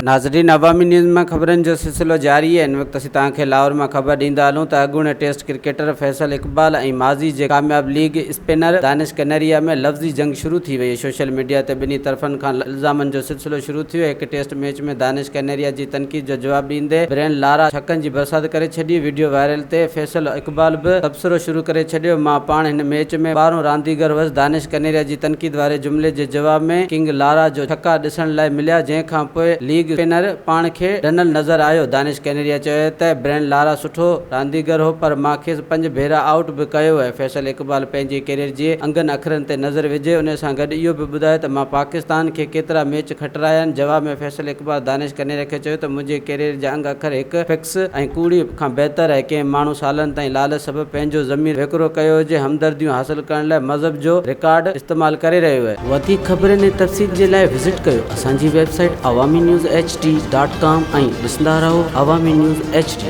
ناظرين عوامي نيوز مان خبرن جو سلسلو جاري آهي هن وقت اسين توهان کي لاهور مان خبر ڏيندا هلون ته اڳوڻي ٽيسٽ ڪرڪيٽر فيصل اقبال ۽ ماضي جي ڪامياب ليگ اسپنر دانش ڪنيريا ۾ لفظي جنگ شروع ٿي وئي سوشل ميڊيا تي ٻنهي طرفن کان الزامن جو سلسلو شروع ٿي ويو هڪ ٽيسٽ ميچ ۾ دانش ڪنيريا جي تنقيد جو جواب ڏيندي برين لارا ڇڪن جي برسات ڪري ڇڏي وڊيو وائرل تي فيصل اقبال به تبصرو شروع ڪري ڇڏيو مان پاڻ هن ميچ ۾ ٻارهون رانديگر هئس دانش ڪنيريا جي تنقيد واري جملي جي جواب ۾ ڪنگ لارا جو ڇڪا ڏسڻ لاء مليا جنهن کان پوء ليگ اسپنر پاڻ کي ڊنل نظر آيو. دانش ڪنيريا چيو ته برين لارا سٺو رانديگر هو پر مان کيس پنج ڀيرا آئوٽ به ڪيو ۽ فيصل اقبال پنهنجي ڪيريئر جي انگن اکرن تي نظر وجهي ان سان گڏ اهو به ٻڌايو ته مان پاڪستان کي ڪيترا ميچ کٽرايا آهن. جواب ۾ فيصل اقبال دانش ڪنيريا کي چيو ته منهنجي ڪيريئر جا انگ اکر هڪ فڪس ۽ ڪوڙي کان بهتر آهي، ڪنهن ماڻهو سالن تائين لالچ سبب پنهنجو ضمير وڪرو ڪيو هجي، همدرديون حاصل ڪرڻ لاء مذهب جو رڪارڊ استعمال ڪري رهيو آهي. وڌيڪ خبرن ۽ تفصيل جي لاء وزٽ ڪيو اسان جي website Awami news H D dot com ۽ ڏسندا رهو عوامي نيوز ايڇ ڊي.